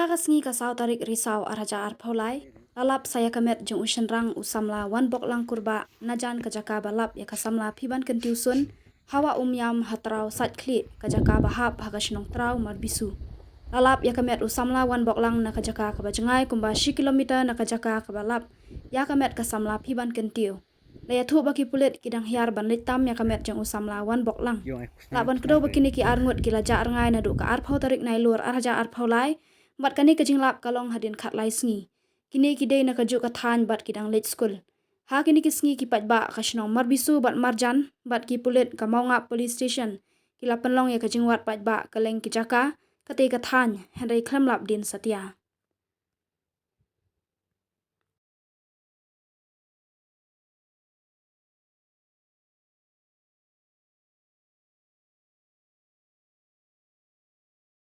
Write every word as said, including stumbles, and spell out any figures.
Ha ka sngi ka saw tarik Risaw ar hajar arphew lai, la lap sa ïa ka met jong u shynrang u samla Wanboklang Kurbah najan ka jaka ba lap ïa ka samla Phiban Kyntiew Sun ha Wah Umïam ha Traw Saitkhlieh, ka jaka ba hap ha ka shnong Traw Marbisu. La lap ïa ka met u samla Wanboklang na ka jaka kaba jngai kumba shi kilometer na ka jaka kaba lap ïa ka met ka samla Phiban Kyntiew. La ïathuh ba ki pulit ki dang hiar ban leit tam ïa ka met jong u samla Wanboklang. Lah ban kdew ba kine ki arngut ki la jah rngai naduh ka arphew tarik Nailur ar hajar arphew lai, bad kane ka jinglap ka long hadien khatlai sngi. Kine ki dei na kajuh ka thaiñ bad ki dang leit skul. Ha kine ki sngi ki paidbah ka shnong Marbisu bad marjan bad ki pulit ka Mawngap Police Station ki la pynlong ïa ka jingwad paidbah kylleng ki jaka, katei ka thaiñ, hynrei khlem lap dien satia.